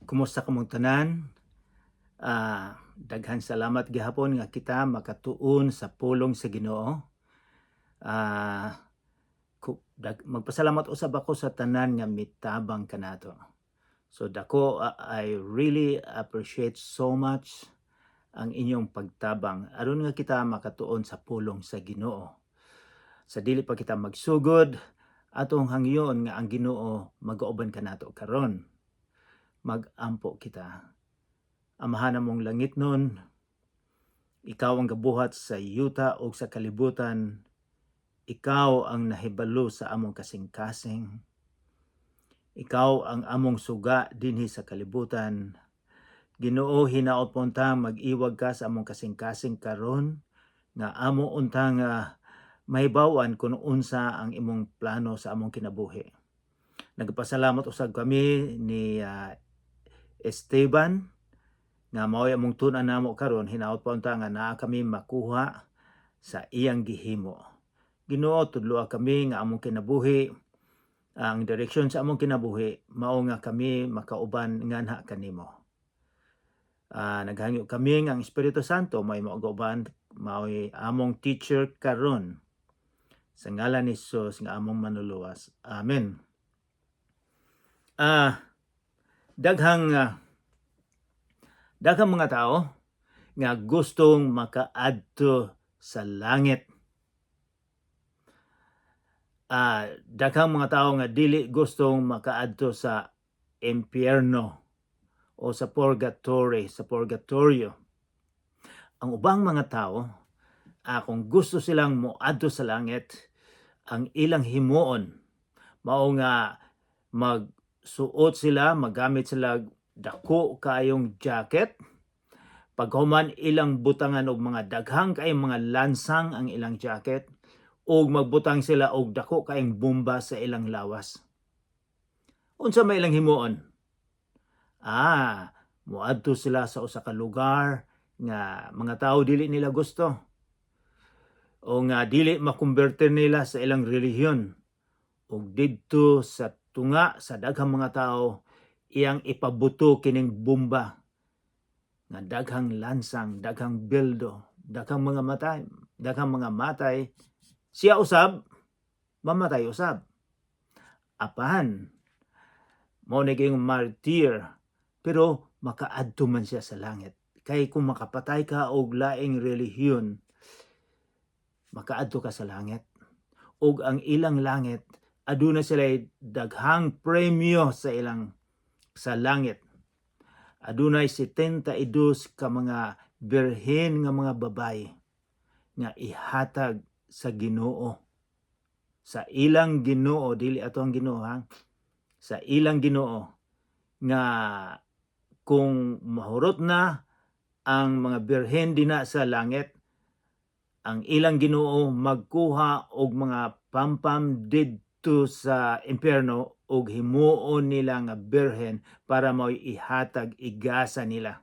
Kumusta kamong tanan? Daghan salamat gihapon nga kita makatuon sa pulong sa Ginoo. Magpasalamat usab ako sa tanan nga mitabang kanato. So dako, I really appreciate so much ang inyong pagtabang aron nga kita makatuon sa pulong sa Ginoo. Sa dili pa kita magsugod, atong hangyoon nga ang Ginoo magauban kanato karon. Mag-ampo kita. Amahan namong langitnon, ikaw ang gabuhat sa yuta ug sa kalibutan. Ikaw ang nahibalo sa among kasing-kasing. Ikaw ang among suga dinhi sa kalibutan. Ginoo, hinaot po untang mag-iwag ka sa among kasing-kasing karon nga amo untang mahibaw-an kung unsa ang imong plano sa among kinabuhi. Nagpasalamat usab kami ni Esteban nga mao'y among tun-an namo karon. Hinaot pa unta nga naa kami makuha sa iyang gihimo. Ginoo, tudloa kami nga among kinabuhi, ang direksyon sa among kinabuhi mao nga kami makauban nganha kanimo. Naghangyo kami nga ang Espiritu Santo may mauban, mao'y among teacher karon. Sa ngalan ni Jesus nga among manluluwas. Amen. Daghang mga tao nga gustong makaadto sa langit. Daghang mga tao nga dili gustong makaadto sa impyerno o sa purgatory, sa purgatorio. Ang ubang mga tao, kung gusto silang moadto sa langit, ang ilang himuon mao nga magsuot sila, maggamit sila dako kaayong jacket. Paghuman, ilang butangan og mga daghang kaayong mga lansang ang ilang jacket ug magbutang sila og dako kaayong bomba sa ilang lawas. Unsa may ilang himuon? Moadto sila sa usa ka lugar nga mga tao dili nila gusto o nga dili makonverter nila sa ilang relihiyon, ug didto sa tunga sa daghang mga tao iyang ipabuto kining bomba nga daghang lansang, daghang bildo, daghang mga matay, daghang mga matay. Siya usab mamatay usab. Apan mao ni kayong martyr, pero makaadto man siya sa langit. Kay kung makapatay ka og laing relihiyon, makaadto ka sa langit. Ug ang ilang langit, aduna sila daghang premyo sa ilang sa langit. Adunay 72 ka mga birhen nga mga babaye nga ihatag sa Ginoo. Sa ilang Ginoo, dili ato ang Ginoo ha. Sa ilang Ginoo nga kung mahurot na ang mga birhen dina sa langit, ang ilang Ginoo magkuha og mga pampam didto sa impyerno ug himuon nila nga birhen para mao'y ihatag, igasa nila.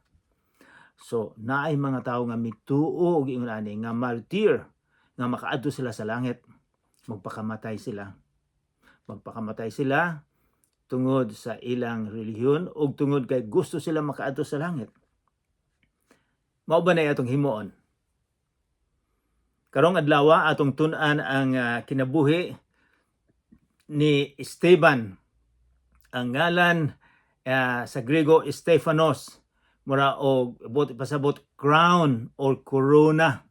So naay mga tawo nga mituo og ingon ani nga martyr nga makaadto sila sa langit, magpakamatay sila. Magpakamatay sila tungod sa ilang relihiyon ug tungod kay gusto sila makaadto sa langit. Mao ba na atong himuon? Karong adlaw, atong tun-an ang kinabuhi ni Esteban. Ang ngalan sa Grego, Stephanos, mura og buot pasabot crown or corona.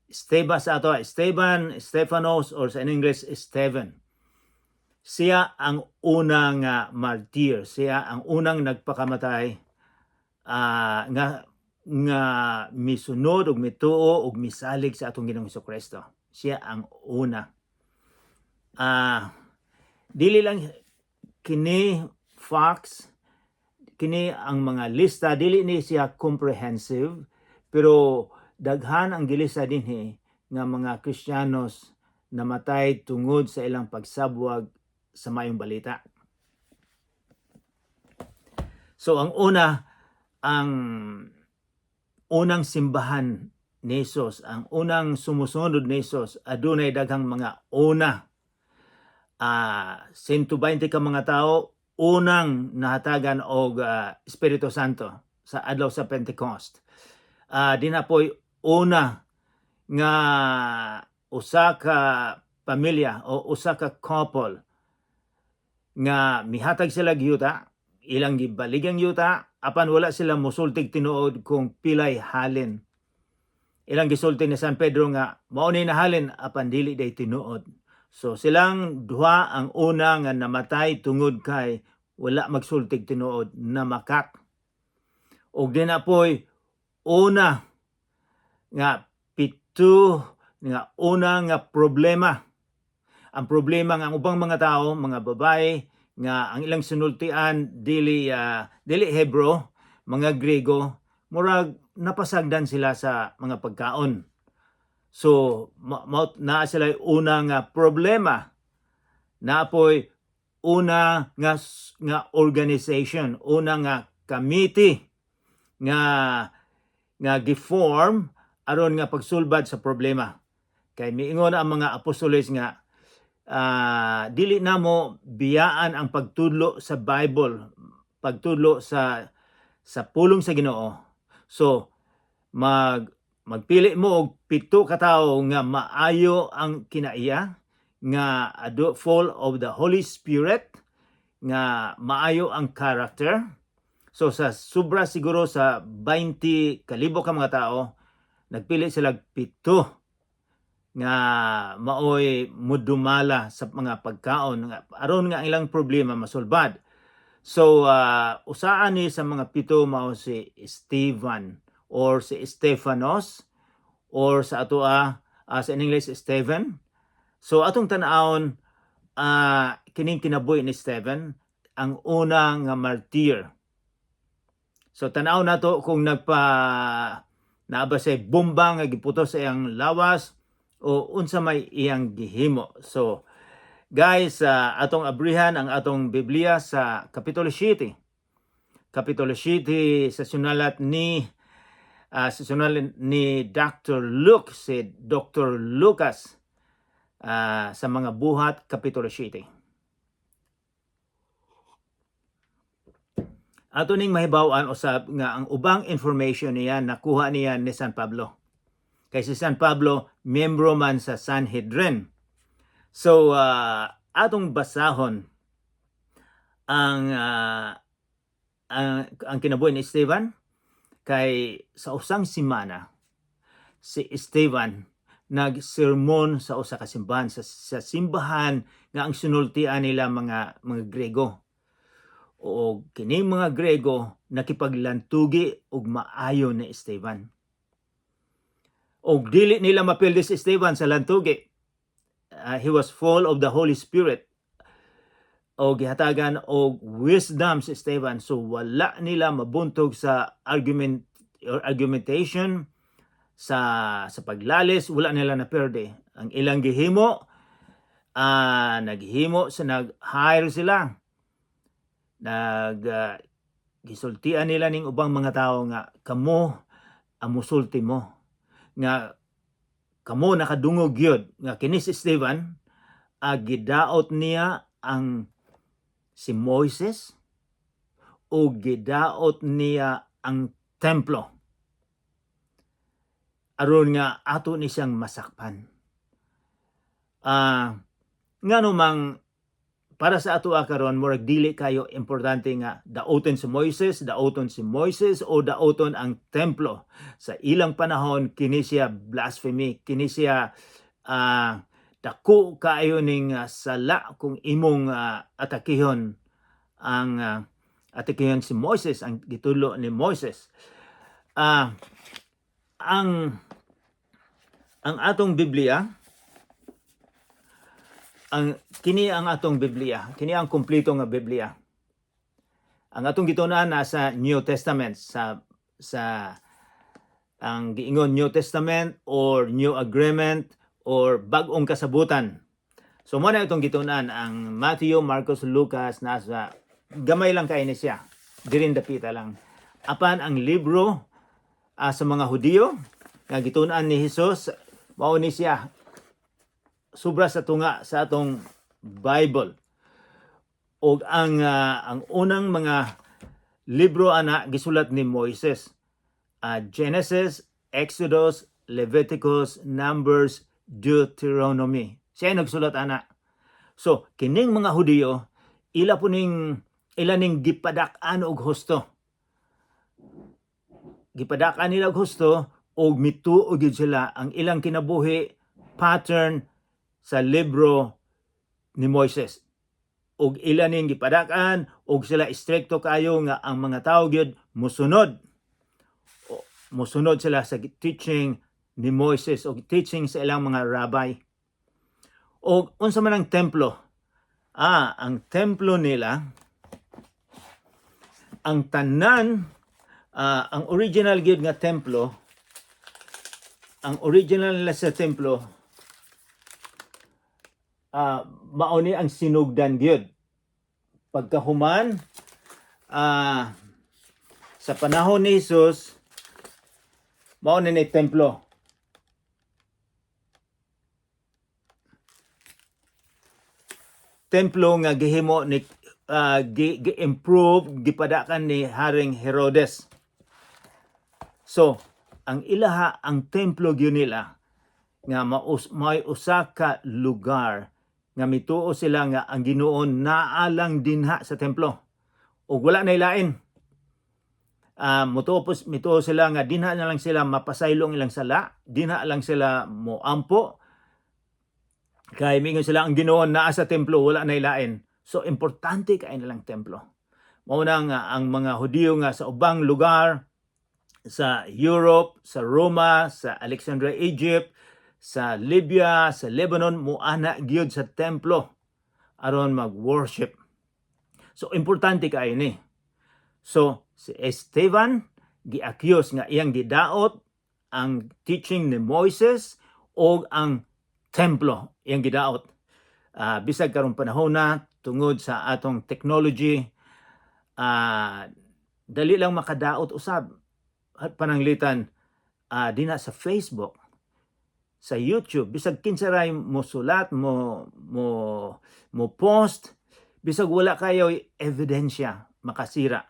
Esteban sa ato, Esteban, Stephanos or sa in English Stephen. Siya ang unang martyr, siya ang unang nagpakamatay nga nga misunod ug mituo ug misalig sa atong Ginoong Kristo. Siya ang una. Dili lang kini facts, kini ang mga lista, dili ni siya comprehensive, pero daghan ang gilista dinhi nga mga Kristiyanos namatay tungod sa ilang pagsabwag sa Maayong Balita. So ang una, ang unang simbahan ni Jesus, ang unang sumusunod ni Jesus, adunay daghang mga una. 120 ka mga tao. unang nahatagan og Espiritu Santo sa adlaw sa Pentecost. Dinha po'y una nga usa ka pamilya o usa ka couple nga mihatag sila yuta, ilang gibaligyang yuta, apan wala sila musultig tinuod kung pilay halin. Ilang gisulti ni San Pedro nga mao ni nahalin, apan dili day tinuod. So silang duha ang una nga namatay tungod kay wala magsultig tinuod, namakak. Og dinha po'y una nga pito nga una nga problema. Ang problema nga ang ubang mga tao, mga babae nga ang ilang sinultian dili Hebrew, mga Grego, murag napasagdan sila sa mga pagkaon. So naa sila una nga problema. Naa po'y una nga organization, una nga committee nga giform aron nga pagsulbad sa problema. Kay miingon ang mga apostoles nga dili namo biyaan ang pagtudlo sa Bible, pagtudlo sa pulong sa Ginoo. So magpili mo og 7 ka tawo nga maayo ang kinaiya, nga ado full of the Holy Spirit, nga maayo ang character. So sa sobra siguro sa 20 kalibo ka mga tao, nagpili sila 7 nga maoy mudumala sa mga pagkaon nga aron nga ang ilang problema masulbad. So usaan ni sa mga 7 mao si Stephen or si Stephanos or sa atoa sa in English, Stephen. So atong tan-awon kining kinabuhi ni Stephen, ang una nga martyr. So tan-aw nato kung nagpa naa ba siya bomba nga giputos sa iyang lawas o unsa may iyang gihimo. So guys, atong abrihan ang atong Biblia sa Kapitulo 7. Kapitulo 7 sa sunalat ni Dr. Luke, si Dr. Lucas, sa mga Buhat Kapitulo 7. Ato ning mahibaw-an usab nga ang ubang information niya nakuha niya ni San Pablo. Kay si San Pablo miyembro man sa Sanhedrin. So atong basahon ang kinabuhi ni Esteban, kay sa usang simana si Esteban nagsermon sa usa ka simbahan, sa simbahan nga ang sinultian nila mga Grego. O kini mga Grego nakipaglantugi og maayo ni Esteban. Og dili nila mapildi si Esteban sa lantugi. He was full of the Holy Spirit. O gihatagan og wisdom si Esteban. So wala nila mabuntog sa argument or argumentation, sa paglalis, wala nila naperde. Ang ilang gihimo, naghimo sa nag-hire sila. Nag gisultian nila ning ubang mga tao nga kamo ang musulti mo nga kamo nakadungog gyud nga kini si Stephen gidaot niya ang si Moises o gidaot niya ang templo aron nga ato ni siyang masakpan. Ngano mang para sa ato karon murag dili kayo importante nga daoton si Moises, daoton si Moises o daoton ang templo. Sa ilang panahon kini siya blasphemy, kini siya dako kaayo ning sala kung imong atakihon ang atakihon si Moises, ang gitudlo ni Moises. Ang atong Biblia, ang kini ang atong Biblia, kini ang kumpleto nga Biblia. Ang atong gitun-an nasa New Testament, sa ang giingon New Testament or New Agreement or Bag-ong Kasabutan. So mo na itong gitun-an, ang Matthew, Marcos, Lucas nasa gamay lang kay ni siya. Dirin dapita lang. Apan ang libro sa mga Hudiyo nga gitun-an ni Jesus, mao ni siya sobra sa tunga sa atong Bible. Og ang unang mga libro ana gisulat ni Moises. Genesis, Exodus, Leviticus, Numbers, Deuteronomy. Siya nagsulat ana. So, kining mga Hudiyo, ila po ning ila ning gipadak-an og husto. Gipadak-an nila og husto og mituo gyud sila ang ilang kinabuhi pattern sa libro ni Moises. Og ila ning gipadak-an og sila istrikto kayo nga ang mga tawo gyud musunod. Musunod sila sa teaching ni Moises og teaching sa ilang mga rabbi. Og unsa man ang templo? Ang templo nila, ang tanan, ang original gyud nga templo, ang original nila sa templo, mao ni ang sinugdan gyud. Pagkahuman, sa panahon ni Jesus, mao ni templo. Templo nga gihimo ni gi-improve, gipadakan ni Haring Herodes. So, ang ilaha, ang templo gyud nila nga may usa ka lugar nga mituo sila nga ang Ginoo naa lang dinha sa templo ug wala na ilain. Mituo sila nga dinha na lang sila mapasaylo ang ilang sala, dinha lang sila moampo. Kay mingon sila ang Ginoo naa sa templo, wala na ilain. So importante kay nilang templo. Mao na nga ang mga Hudiyo nga sa ubang lugar sa Europe, sa Roma, sa Alexandria, Egypt, sa Libya, sa Lebanon, muana gyud sa templo aron mag-worship. So importante kaayo ni. So si Esteban gi-accuse nga iyang gidaot ang teaching ni Moises o ang templo iyang gidaot. Bisag karong panahon na tungod sa atong technology, dali lang makadaot usab at pananglitan dina sa Facebook, sa YouTube, bisag kinsa ray mo sulat, mo post, bisag wala kayo ebidensya, makasira.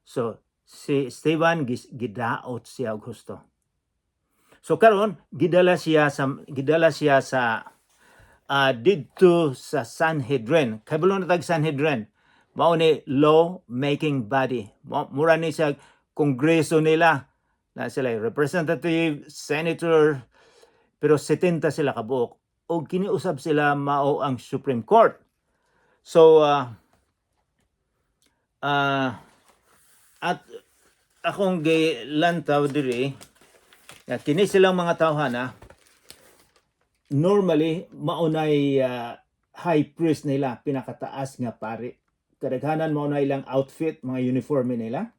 So si Esteban gidaot siya og husto. So karon gidala siya sa didto sa Sanhedrin. Kabalo na tag Sanhedrin. Mao ni law making body. Mura ni siya kongreso nila na sila representative, senator, pero 70 sila kabuok. Og kiniusab sila mao ang Supreme Court. So at akong gilantaw diri nga kini silang mga tawhana normally maunay high priest nila, pinakataas nga pari. Kadaghanan mao na ilang outfit, mga uniforme nila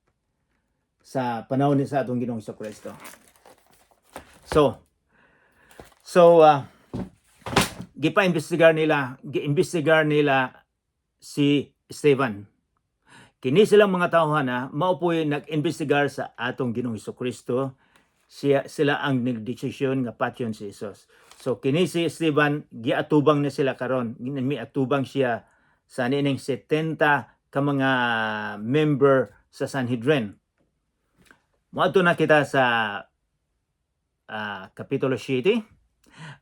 sa panahon ni sa atong Ginoong Kristo. So gipa-imbestigar nila, gi-imbestigar nila si Esteban. Kini silang mga tawhana mao po'y nag-imbestigar sa atong Ginoong Kristo. Sila ang nagdesisyon nga patyon si Jesus. So kini si Esteban giatubang na sila karon. Miatubang siya sa niining 70 ka mga member sa Sanhedrin. Moadto na kita sa Kapitulo 7,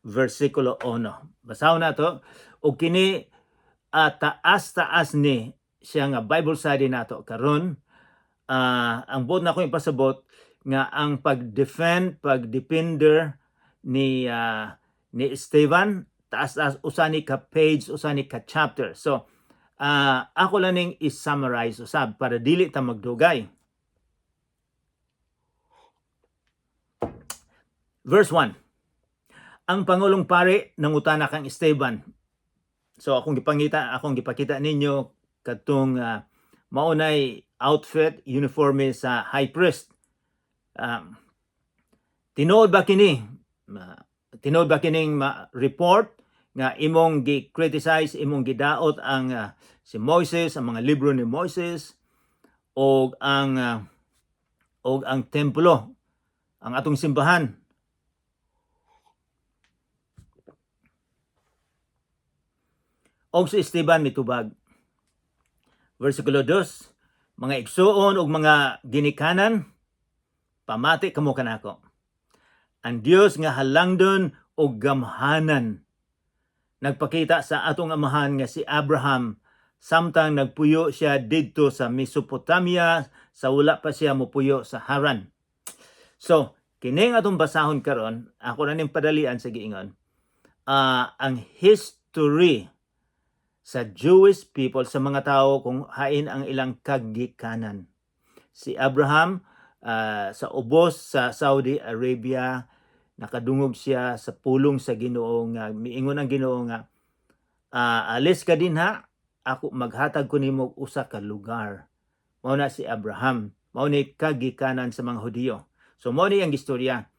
versikulo 1. Basahon na to. O kini taas-taas ni siya nga Bible study nato karon. Ang buot na ko ipasabot nga ang pag-defend, pag-defender ni Esteban, taas-taas usa ni ka page, usa ni ka chapter. So ako lang ning i-summarize usab para dili ta magdugay. Verse 1. Ang pangulong pari nangutana kang Esteban. So akong gipakita ninyo katong maunay outfit, uniforme sa high priest. Tinuod ba kini? Tinuod ba kining report nga imong gi-criticize, imong gidaot ang si Moises, ang mga libro ni Moises og ang templo, ang atong simbahan? Og si Esteban mitubag. Versikulo 2, "Mga igsuon ug mga ginikanan, pamati kamo kanako. Ang Dios nga halangdon ug gamhanan nagpakita sa atong amahan nga si Abraham samtang nagpuyo siya didto sa Mesopotamia sa wala pa siya mopuyo sa Haran." So, kining atong basahon karon, ako na ning padalian sa giingon. Ang history sa Jewish people, sa mga tao kung hain ang ilang kagikanan. Si Abraham, sa ubos sa Saudi Arabia, nakadungog siya sa pulong sa Ginoo nga miingon ang Ginoo nga "Alis ka dinha, ako maghatag ko nimo og usa ka lugar." Mao na si Abraham, mao ni kagikanan sa mga Hudiyo. So mao ni ang istorya.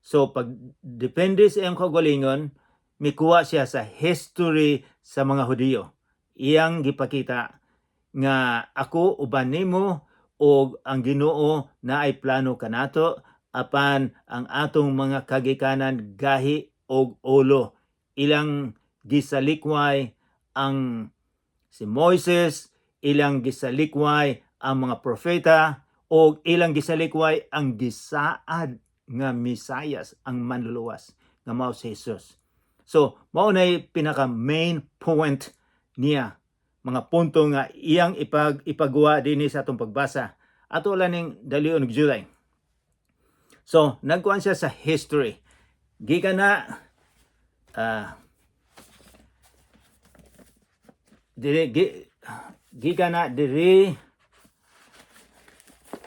So pag depende sa iyang kaugalingon, mikuha siya sa history sa mga Hudiyo. Iyang gipakita nga ako uban nimo og ang Ginoo naay plano kanato, apan ang atong mga kagikanan gahi og ulo. Ilang gisalikway ang si Moises, ilang gisalikway ang mga propeta, o ilang gisalikway ang gisaad nga Mesayas, ang manluluwas nga mao si Jesus. So, mao nay pinaka main point niya, mga punto nga iyang ipagawa dinhi sa atong pagbasa. Ato lang ning dalion og juday. So, nagkuan siya sa history. Gikan na diri gikan na diri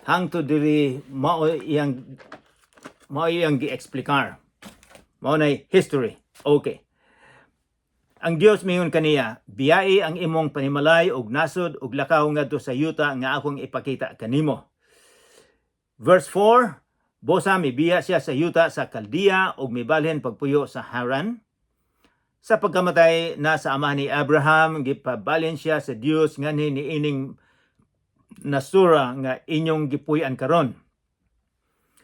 hangtod diri, mao iyang gi-explikar. Mao nay history. Okay. Ang Dios miingon kaniya, "Biyai ang imong panimalay ug nasod ug lakaw ngadto sa yuta nga akong ipakita kanimo." Verse 4, Busa mibiya siya sa yuta sa Caldea ug mibalhin pagpuyo sa Haran. Sa pagkamatay na sa ama ni Abraham, gipabalhin siya sa Dios nganhi niining nasura nga inyong gipuy-an karon.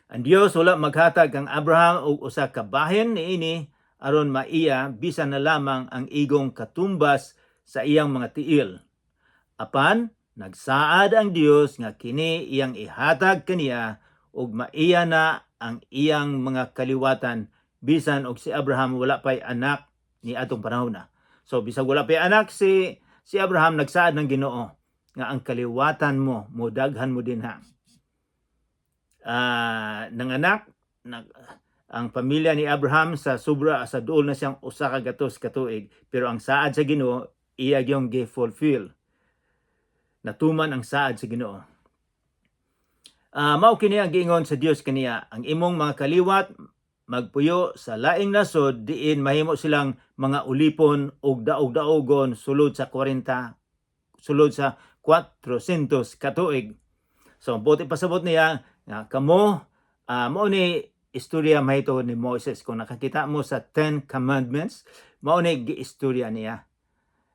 Ang Dios wala maghatag kang Abraham og usa ka bahin niini aron maiya, bisan na lamang ang igong katumbas sa iyang mga tiil. Apan nagsaad ang Dios nga kini iyang ihatag kaniya ug maiya na ang iyang mga kaliwatan bisan og si Abraham wala pay anak ni atong panahon na. So bisag wala pay anak si Abraham, nagsaad ng Ginoo nga ang kaliwatan mo modaghan mo dinha. Nanganak ang pamilya ni Abraham sa sobra sa duol na siyang 100 katuig, pero ang saad sa Ginoo iya gyung gi-fulfill. Natuman ang saad sa Ginoo. Mao kini ang giingon sa Dios kaniya, "Ang imong mga kaliwat magpuyo sa laing nasod diin mahimo silang mga ulipon ug daog-daogon sulod sa 40 sulod sa 400 katuig." So buot ipasabot niya nga kamo, mao ni istorya mahitungod ni Moses. Kung nakakita mo sa Ten Commandments, mao ni giistorya niya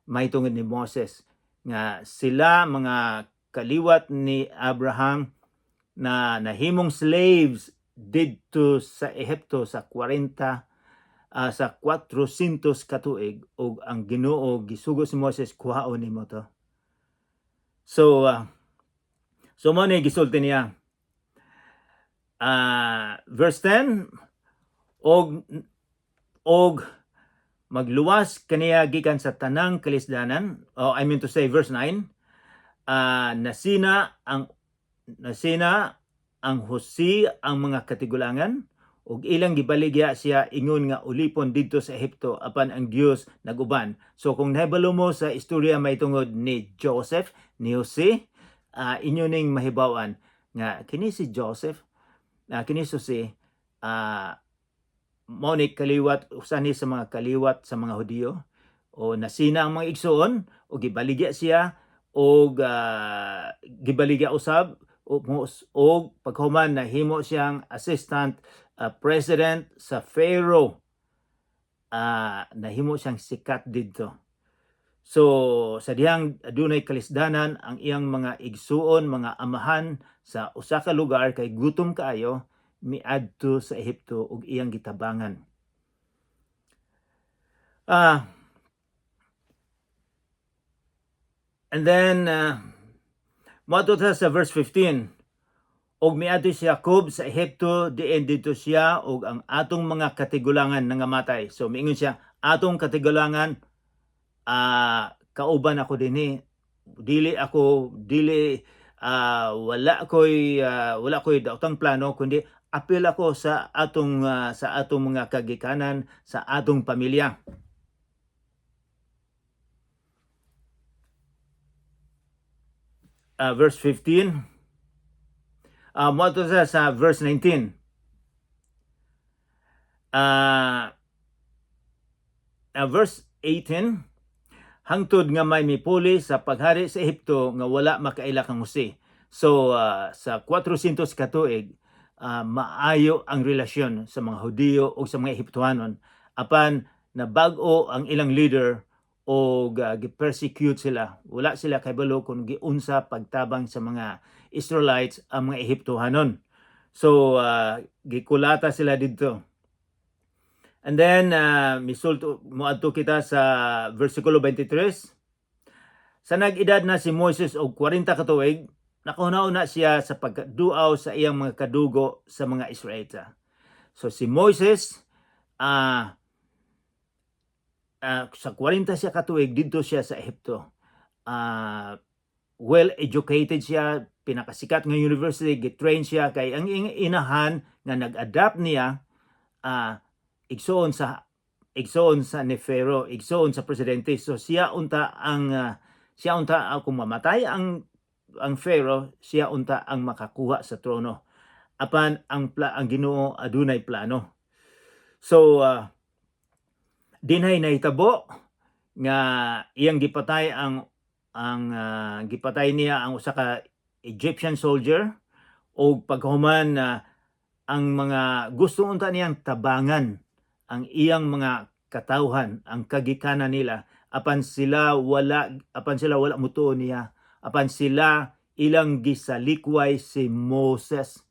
mahitungod ni Moses nga sila mga kaliwat ni Abraham na nahimong slaves didto sa Ehipto sa 40 sa 400 katuig ug ang Ginoo gisugo si Moses, "Kuhaon nimo to." So mao ni gisulti niya. Verse 10, og magluwas kaniya gikan sa tanang kalisdanan. Oh, I mean to say verse 9, nasina ang Jose ang mga katigulangan ug ilang gibaligya siya ingon nga ulipon didto sa Ehipto, apan ang Dios naguban. So kung nahibalo mo sa istorya mahitungod ni Joseph, ni Jose, inyo ning mahibaw-an nga kini si Joseph, kini si Jose, mao ni kaliwat, usa ni sa mga kaliwat sa mga Hudiyo o nasina ang mga igsuon o gibaligya siya og gibaligya usab og paghuman nahimo siyang assistant president sa Pharaoh, nahimo siyang sikat didto. So sa dihang adunay kalisdanan ang iyang mga igsuon, mga amahan sa usa ka lugar kay gutom kaayo, miadto sa Ehipto ug iyang gitabangan. And then Moadto ta sa verse 15. Og miadto si Jacob sa Ehipto, diin didto siya og ang atong mga katigulangan nangamatay. So miingon siya, atong katigulangan, kauban ako dinhi. Dili ako dili wala koy daotang plano, kundi apil ako sa atong mga kagikanan, sa atong pamilya. Verse 15. Moadto sa verse 19. Verse 18, hangtod nga may mipuli sa paghari sa Ehipto nga wala makaila kang Jose. So sa 400 katuig, maayo ang relasyon sa mga Hudiyo o sa mga Ehiptohanon, apan nabag-o ang ilang leader o gi-persecute sila. Wala sila kabalo kung giunsa pagtabang sa mga Israelites ang mga Ehiptohanon. So gikulata sila didto. And then misulto, moadto kita sa versikulo 23. Sa nag-edad na si Moises og 40 ka tuig, nakahuna-huna siya sa pagduaw sa iyang mga kadugo sa mga Israelita. So si Moises, sa 40 siya katuig, didto siya sa Ehipto. Well educated siya, pinakasikat nga university, gitrain siya kay ang inahan nga nag-adapt niya, igsoon sa ni Pharaoh, igsoon sa presidente. So siya unta, kung mamatay ang Pharaoh, siya unta ang makakuha sa trono. Apan ang Ginoo adunay plano. So dinhay nahitabo nga iyang gipatay ang gipatay niya ang usa ka Egyptian soldier, og paghuman ang mga gusto unta niyang tabangan ang iyang mga katawhan, ang kagikanan nila, apan sila wala mutuo niya, apan sila ilang gisalikway si Moses,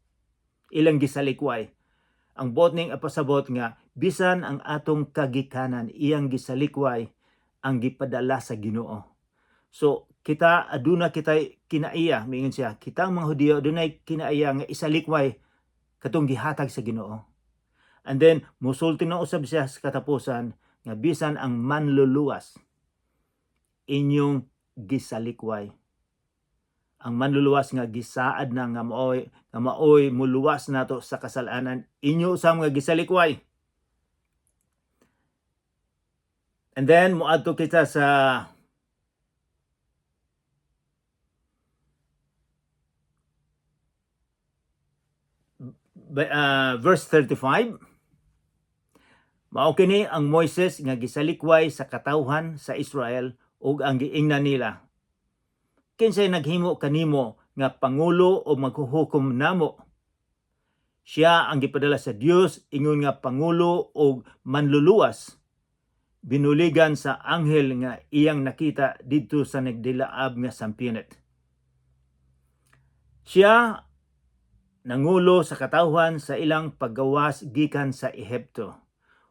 ilang gisalikway. Ang buot ning ipasabot nga bisan ang atong kagikanan, iyang gisalikway ang gipadala sa Ginoo. So kita, aduna kitay kinaiya, miingon siya, kita ang mga Hudiyo adunay kinaiya nga isalikway katong gihatag sa Ginoo. And then musulti na usab siya sa katapusan nga bisan ang manluluwas inyong gisalikway. Ang manluluwas nga gisaad na nga maoy muluwas nato sa kasalanan, inyo usab nga gisalikway. And then moadto kita sa verse 35. Mao kini ang Moises nga gisalikway sa katawhan sa Israel ug ang giingnan nila, "Kinsay naghimo kanimo nga pangulo o maghuhukom namo?" Siya ang gipadala sa Dios ingon nga pangulo og manluluwas, binuligan sa anghel nga iyang nakita didto sa nagdilaab nga sampinit. Siya nangulo sa katawhan sa ilang paggawas gikan sa Ehipto,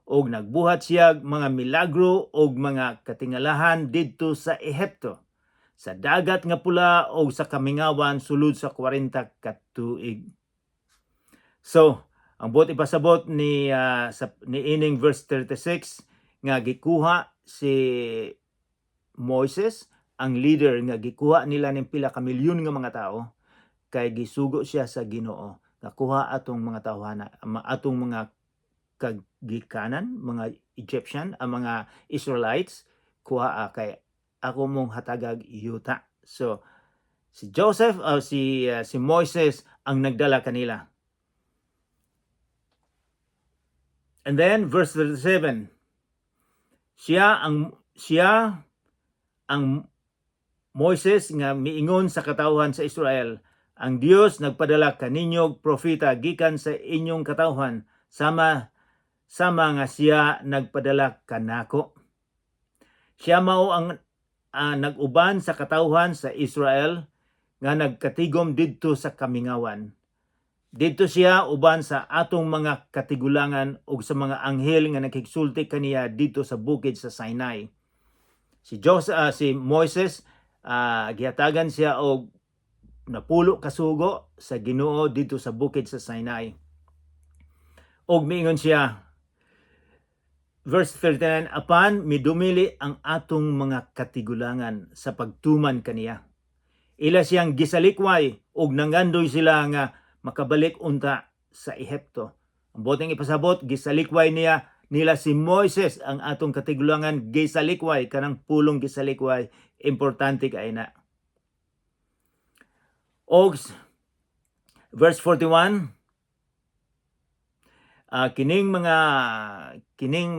og nagbuhat siya mga milagro og mga katingalahan didto sa Ehipto, sa Dagat nga Pula og sa kamingawan sulod sa 40 ka tuig. So, ang buot ipasabot ni sa ni ining verse 36 nga gikuha si Moises, ang leader nga gikuha nila ning pila ka milyon nga mga tao, kay gisugo siya sa Ginoo nga kuha atong mga tawhana, atong mga kagikanan, mga Egyptian, ang mga Israelites, kuha kay ako mong hatagag yuta. So si Joseph o si Moises ang nagdala kanila. And then verse 37. Siya ang Moises nga miingon sa katawhan sa Israel, "Ang Dios nagpadala kaninyo propeta gikan sa inyong katawhan, sama sama nga siya nagpadala kanako. Siya mao ang nag-uban sa katawhan sa Israel nga nagkatigom didto sa kamingawan. Didto siya uban sa atong mga katigulangan ug sa mga anghel nga nakigsulti kaniya didto sa bukid sa Sinai." Si Moises, gihatagan siya og napulo kasugo sa Ginoo didto sa bukid sa Sinai. Og miingon siya, verse 39, "Apan midumili ang atong mga katigulangan sa pagtuman kaniya. Ila siyang gisalikway ug nangandoy sila nga makabalik unta sa Ehipto." Ang buot ipasabot, gisalikway nila si Moises. Ang atong katigulangan gisalikway. Kanang pulong "gisalikway", importante kay na. Og verse 41, kining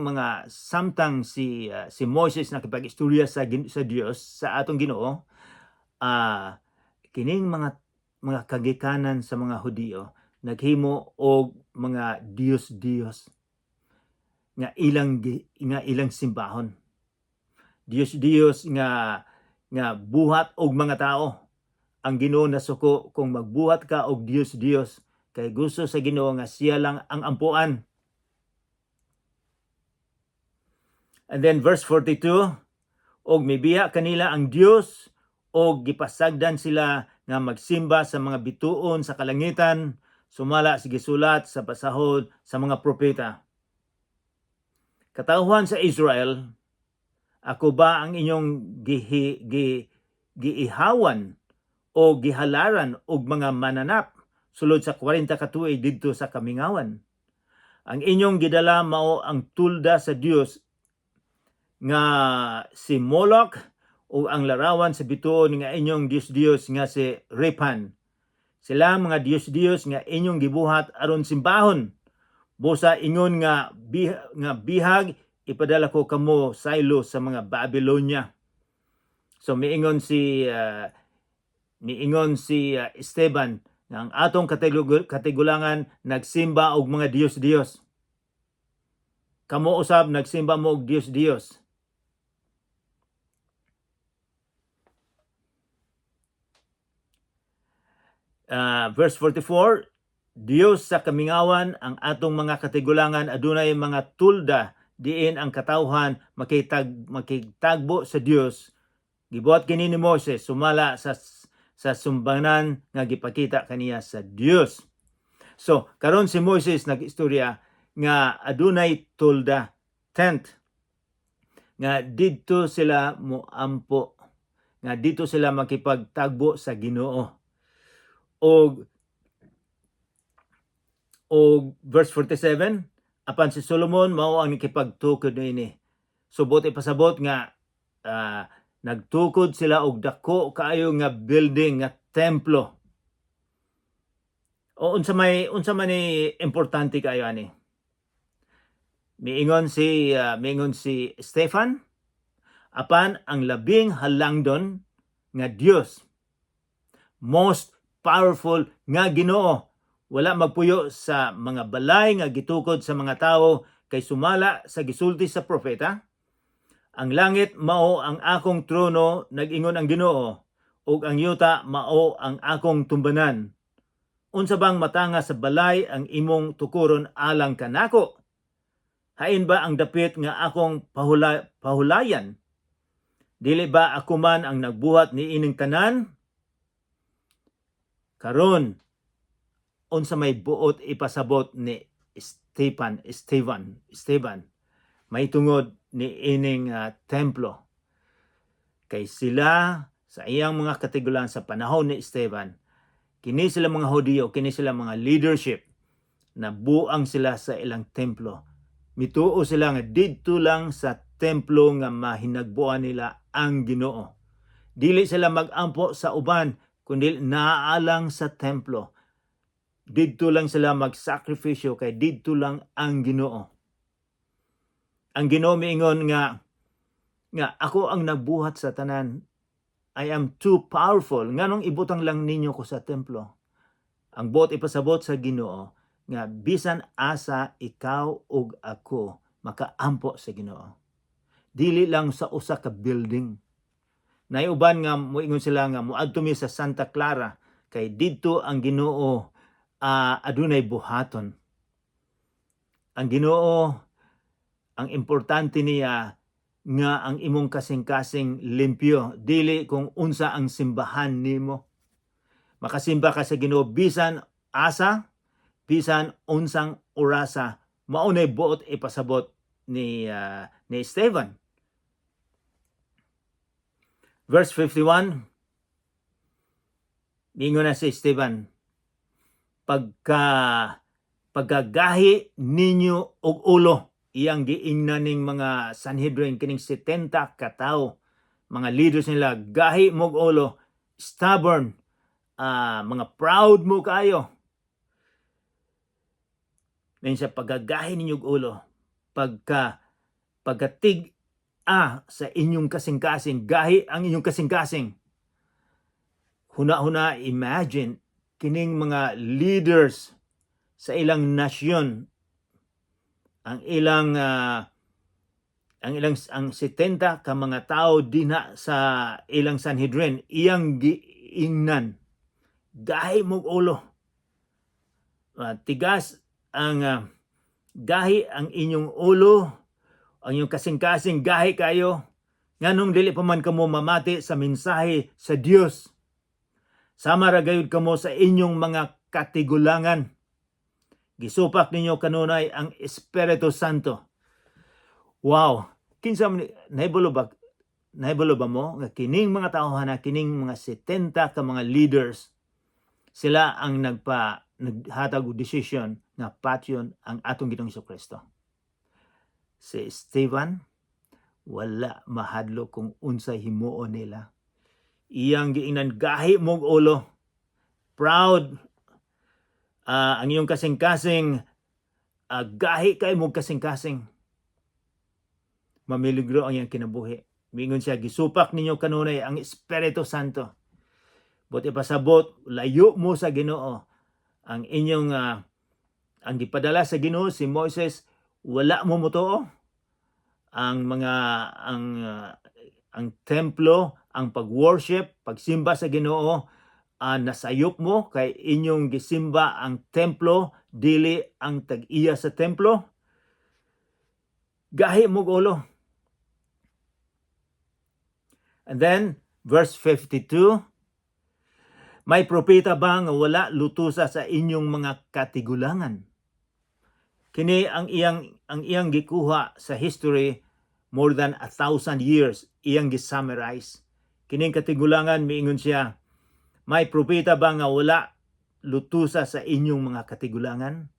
mga samtang si Moises nakipag-istorya sa Dios, sa atong Ginoo, kining mga kagikanan sa mga Hudiyo naghimo og mga diyos-diyos nga ilang simbahon. Diyos-diyos nga buhat og mga tao. Ang Ginoo nasuko kung magbuhat ka og diyos-diyos kay gusto sa Ginoo nga siya lang ang ampuan. And then verse 42, "Og mibiya kanila ang Dios og gipasagdan sila nga magsimba sa mga bituon sa kalangitan, sumala sa gisulat sa basahon sa mga propeta. Katawhan sa Israel, ako ba ang inyong giihawan o gihalaran og mga mananap sulod sa 40 ka tuig didto sa kamingawan? Ang inyong gidala mao ang tulda sa Dios nga si Moloch o ang larawan sa bituon nga inyong Dios-Dios nga si Rephan. Sila mga Dios-Dios nga inyong gibuhat aron simbahon. Busa ingon nga bihag ipadala ko kamo saylo sa mga Babylonia." So miingon si Esteban nga ang atong katigulangan nagsimba og mga Dios-Dios. Kamo usab nagsimba mo og Dios-Dios. Verse 44, "Dios sa kamingawan ang atong mga katigulangan. Adunay mga tulda diin ang katawhan makigtagbo sa Dios. Gibuhat kini ni Moses sumala sa sumbanan nga gipakita kaniya sa Dios." So karon si Moses nag-istorya nga adunay tolda, tent, nga didto sila moampo, nga didto sila makipagtagbo sa Ginoo. Og verse 47, "Apan si Solomon mao ang nakipagtukod niini." So buot ipasabot nga nagtukod sila og dako kaayo nga building, nga templo. O unsa man ni importante kaayo ani? Miingon si Stephen, "Apan ang labing halangdon nga Dios, most powerful nga Ginoo, wala magpuyo sa mga balay nga gitukod sa mga tawo, kay sumala sa gisulti sa propeta, 'Ang langit mao ang akong trono, nag-ingon ang Ginoo, ug ang yuta mao ang akong tumbanan. Unsa bang matanga sa balay ang imong tukuron alang kanako? Hain ba ang dapit nga akong pahulayan? Dili ba ako man ang nagbuhat ni ining tanan?'" Karon, unsa may buot ipasabot ni Stephen Esteban Esteban may tungod ni ining templo? Kay sila sa iyang mga katigulangan sa panahon ni Esteban, kini sila mga Hudiyo, kini sila mga leadership, nabuang sila sa ilang templo. Mituo sila nga didto lang sa templo nga mahinagbuan nila ang Ginoo. Dili sila magampo sa uban kundi naalang sa templo. Didto lang sila magsakripisyo kay didto lang ang Ginoo. Ang Ginoo miingon nga ako ang nagbuhat sa tanan. I am too powerful. Nganong ibutang lang ninyo ko sa templo? Ang buot ipasabot sa Ginoo nga bisan asa ikaw ug ako makaampo sa Ginoo. Dili lang sa usa ka building. Naay uban nga moingon sila nga moadto mi sa Santa Clara kay didto ang Ginoo, adunay buhaton. Ang Ginoo, ang importante niya nga ang imong kasing-kasing limpyo, dili kung unsa ang simbahan nimo. Makasimba ka sa Ginoo bisan asa, bisan unsang orasa. Mao nay buot ipasabot ni Esteban. Verse 51, mingon na si Esteban, "Pagkagahi ninyo og ulo," iyang giingnan ning mga Sanhedrin, kining 70 ka tawo, mga leaders nila, "Gahi mog ulo, stubborn, mga proud mo kayo." Ngayon sa pagkagahi ninyo og ulo, pagkatig-a sa inyong kasing-kasing, gahi ang inyong kasing-kasing. Huna-huna, imagine, kining mga leaders sa ilang nasyon, ang ilang ang 70 ka mga tao dinha sa ilang Sanhedrin, iyang giingnan, "Gahi mog ulo. Tigas ang gahi ang inyong ulo, ang inyong kasing-kasing, gahi kayo. Nganong dili pa man kamo mamati sa mensahe sa Dios? Sama ra gayud kamo sa inyong mga katigulangan. Gisupak ninyo kanunay ang Espiritu Santo." Wow! Kinsa man nahibalo ba mo nga kining mga tawhana, kining mga 70 ka mga leaders, sila ang naghatag og decision nga patyon ang atong Ginoong Kristo? Si Esteban wala mahadlok kung unsay himuon nila. Iyang giingnan, "Gahi mog ulo. Proud. Ang iyong kasing-kasing, gahi kay mog kasing-kasing." Mamiligro ang iyang kinabuhi. Mingon siya, "Gisupak ninyo kanunay ang Espiritu Santo." Buot ipasabot, layo mo sa Ginoo. Ang gipadala sa Ginoo si Moises, wala mo motuo. Ang mga ang ah, ang templo, ang pag-worship, pagsimba sa Ginoo, nasayop mo kay inyong gisimba ang templo, dili ang tag-iya sa templo. Gahi mo ulo. And then verse 52, "May propeta ba nga wala lutusa sa inyong mga katigulangan?" Kini ang iyang gikuha sa history, more than 1,000 years iyang gisummarize. Kining katigulangan, miingon siya, "May propeta ba nga wala lutusa sa inyong mga katigulangan?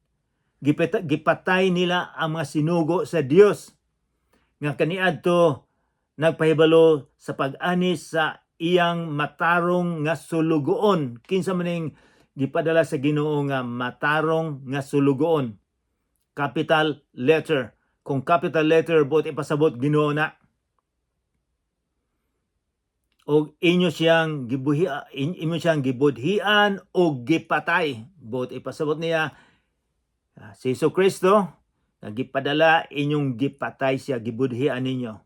Gipatay nila ang mga sinugo sa Dios nga kaniadto nagpahibalo sa pag-ani sa iyang matarong nga sulugoon." Kinsa man ning gipadala sa Ginoo nga matarong nga sulugoon? Capital letter. Kung capital letter, buot ipasabot Ginoo na. Og inyo siyang gibudhian og gipatay. Buot ipasabot niya si Jesu Kristo nga gipadala, inyong gipatay siya, gibudhian ninyo.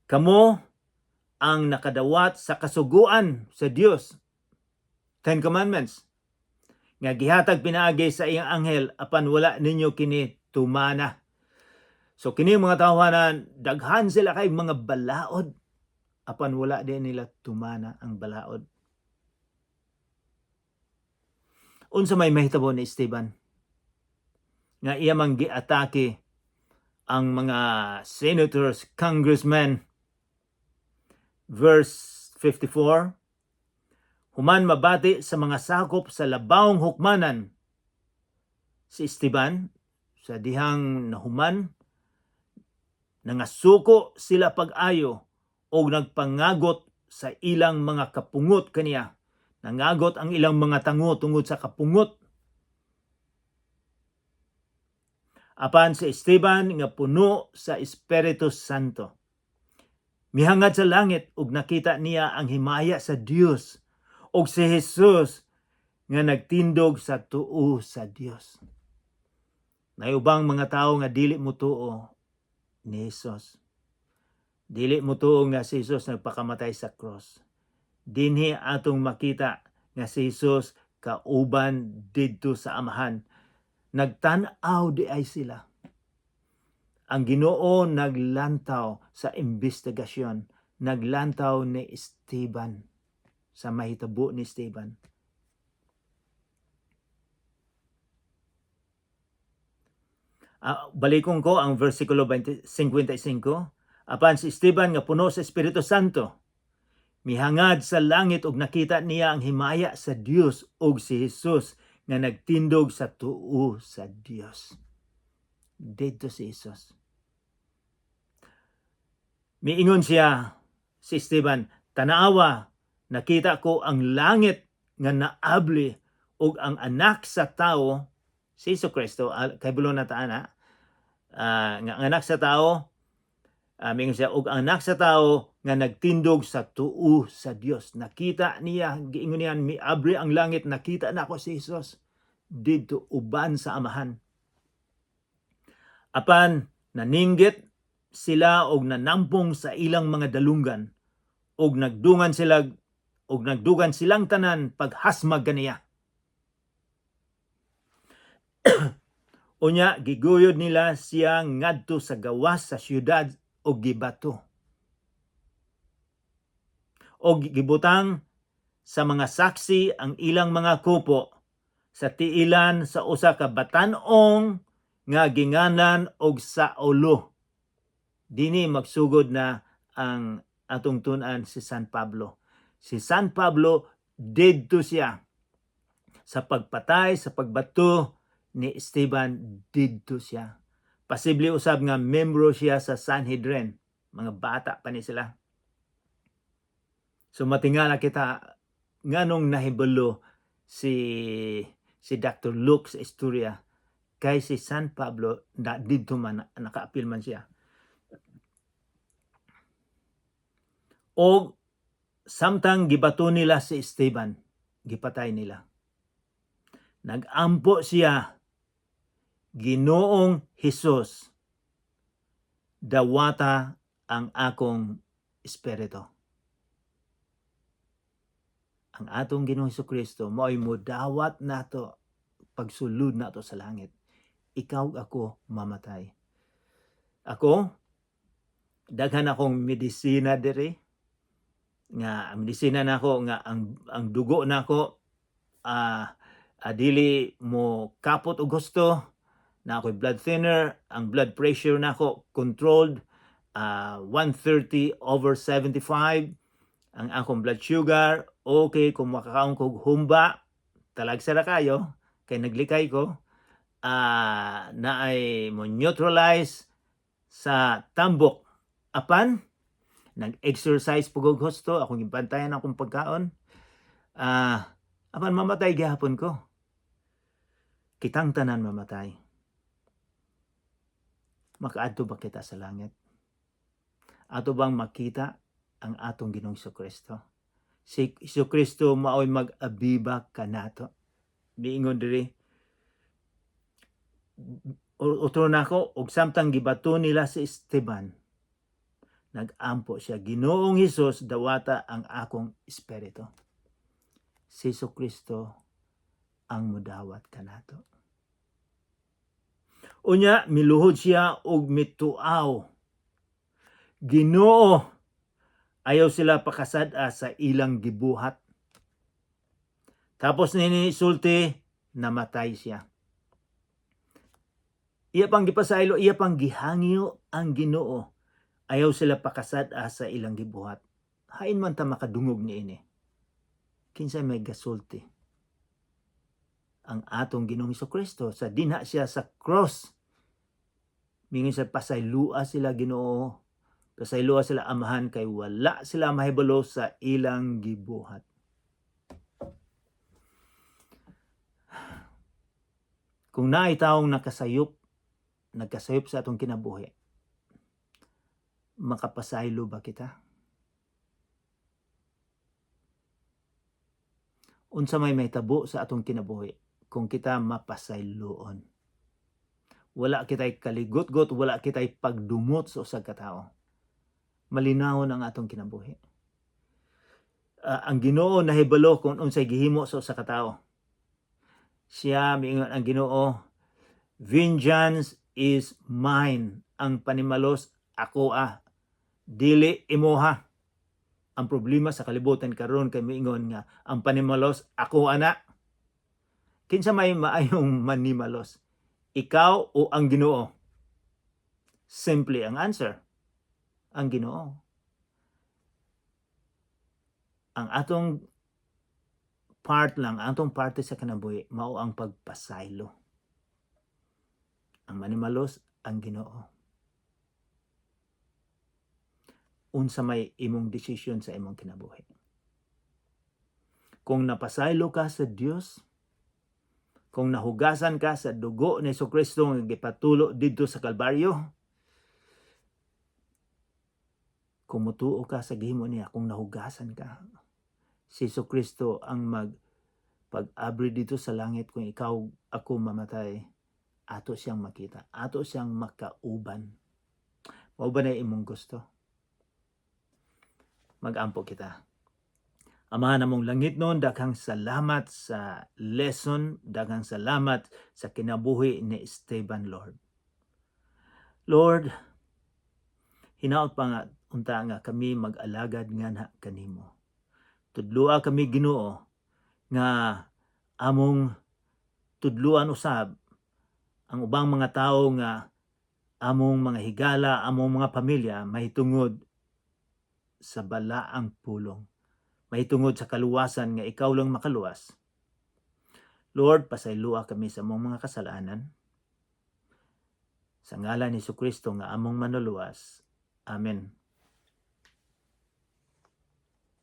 Kamo ang nakadawat sa kasuguan sa Dios, Ten Commandments, nga gihatag pinaagi sa iyang anghel, apan wala ninyo kini tumana. So kini mga tawhanan, daghan sila kay mga balaod, apan wala din nila tumana ang balaod. Unsa may mahitabo ni Esteban nga iya mang giatake ang mga senators, congressmen? Verse 54, human mabati sa mga sakop sa labawong hukmanan si Esteban sa dihang nahuman, nangasuko sila pag-ayo og nagpangagot sa ilang mga kapungot kaniya. Nangagot ang ilang mga tango tungod sa kapungot. Apan si Esteban nga puno sa Espiritu Santo, mihangad sa langit ug nakita niya ang himaya sa Dios ug si Jesus nga nagtindog sa tuo sa Dios. Naay ubang mga tawo nga dili mo tuo ni Jesus. Dili mo tuo nga si Jesus nagpakamatay sa cross. Dinhi atong makita nga si Jesus kauban didto sa Amahan. Nagtan-aw di ay sila. Ang Ginoo naglantaw sa investigasyon. naglantaw ni Esteban, sa mahitabo ni Esteban. Balikon ko ang versikulo 20, 55. Apan si Esteban nga puno sa Espiritu Santo, mihangad sa langit ug nakita niya ang himaya sa Dios ug si Jesus nga nagtindog sa tuo sa Dios. Didto si Jesus. Miingon siya, si Esteban, "Tanawa, nakita ko ang langit nga naabli ug ang Anak sa Tao," si Jesu Kristo, kabalo na ta ana, nga ang Anak sa Tao, miingon siya, "ug ang Anak sa Tao nga nagtindog sa tuo sa Dios." Nakita niya, giingon niya, "Miabri ang langit, nakita nako si Jesus didto uban sa Amahan." Apan naninggit sila og nanampong sa ilang mga dalunggan og nagdugan silang tanan paghasmag kaniya. Unya giguyod nila siya ngadto sa gawas sa syudad og gibato. Og gibutang sa mga saksi ang ilang mga kupo sa tiilan sa usa ka batan-ong nga ginganan og Saulo. Dini magsugod na ang atong tun-an, si San Pablo. Si San Pablo, didto siya sa pagpatay, sa pagbato ni Esteban, didto siya. Posible usab nga membro siya sa Sanhedrin. Mga bata pa ni sila. So matingala kita nganong nahibalo si Dr. Luke sa istorya, kay si San Pablo na didto man, nakaapil man siya. Og samtang gibato nila si Esteban, gipatay nila, nagampo siya, "Ginoong Hesus, dawata ang akong espiritu." Ang atong Ginoong Hesus Kristo mao'y mudawat nato pagsulod nato sa langit. Ikaw, ako, mamatay. Ako, daghan akong medisina diri nga ang medisina nako nga ang dugo nako dili mo kapot og gusto na ako'y blood thinner. Ang blood pressure nako controlled, 130 over 75. Ang akong blood sugar okay. Kung makakaon kog humba, talagsa ra kayo kay naglikay ko, na ay mo neutralize sa tambok. Apan nag-exercise pud og husto, akong gibantayan akong pagkaon, apan mamatay gihapon ko. Kitang tanan mamatay. Makaadto ba kita sa langit? Ato bang makita ang atong Ginoong Kristo? Si Hesus Kristo mao'y mag-abiba kanato. Miingon diri, utro nako, og samtang gibato nila si Esteban, nagampo siya, "Ginoong Hesus, dawata ang akong espiritu." Si Hesus Kristo ang mudawat kanato. Unya miluhod siya og mituaw, "Ginoo, ayaw sila pakasad-a sa ilang gibuhat." Tapos nini sulti, namatay siya. Iya pang gipasaylo, iya pang gihangyo ang Ginoo. Ayaw sila pakasad-a sa ilang gibuhat. Hain man ta makadungog niini. Kinsa may gasulti? Ang atong Ginoong Kristo sa dinha siya sa cross. Mingon sa, "Pasaylua sila, Ginoo. Pasaylua sila, Amahan, kay wala sila mahibalo sa ilang gibuhat." Kung naay taong nakasayop, nagkasayop sa atong kinabuhi, makapasaylo ba kita? Unsa may mahitabo sa atong kinabuhi kung kita mapasayloon? Wala kita'y kaligot-got, wala kita'y pagdumot sa usag ka tawo. Malinawon ang atong kinabuhi. Ang Ginoo nahibalo kung unsay gihimo sa usa ka tawo. Siya miingon, ang Ginoo, "Vengeance is mine." Ang panimalos ako ah. Dili imuha. Ang problema sa kalibutan karon kay miingon nga ang panimalos ako ana. Kinsa may maayong manimalos? Ikaw o ang Ginoo? Simply ang answer. Ang Ginoo. Ang atong part lang, ang atong parte sa kinabuhi, mao ang pagpasaylo. Ang manimalos, ang Ginoo. Unsa may imong desisyon sa imong kinabuhi? Kung napasaylo ka sa Dios, kung nahugasan ka sa dugo ni Kristo nga gipatulo didto sa Kalbaryo, kung mutuo ka sa gihimo niya, kung nahugasan ka, si Kristo ang mag pag-abri dito sa langit. Kung ikaw, ako mamatay, ato siyang makita, ato siyang makauban. Mao ba na imong gusto? Mag-ampo kita. Amahan namong langitnon, daghang salamat sa lesson, daghang salamat sa kinabuhi ni Esteban, Lord. Lord, hinaot pa nga unta nga kami mag-alagad nga na kanimo. Tudloa kami, Ginoo, nga among tudluan usab ang ubang mga tawo nga among mga higala, among mga pamilya, mahitungod sa balaang pulong, mahitungod sa kaluwasan nga ikaw lang makaluwas. Lord, pasayloa kami sa among mga kasalanan. Sa ngalan ni Kristo nga among manuluwas. Amen.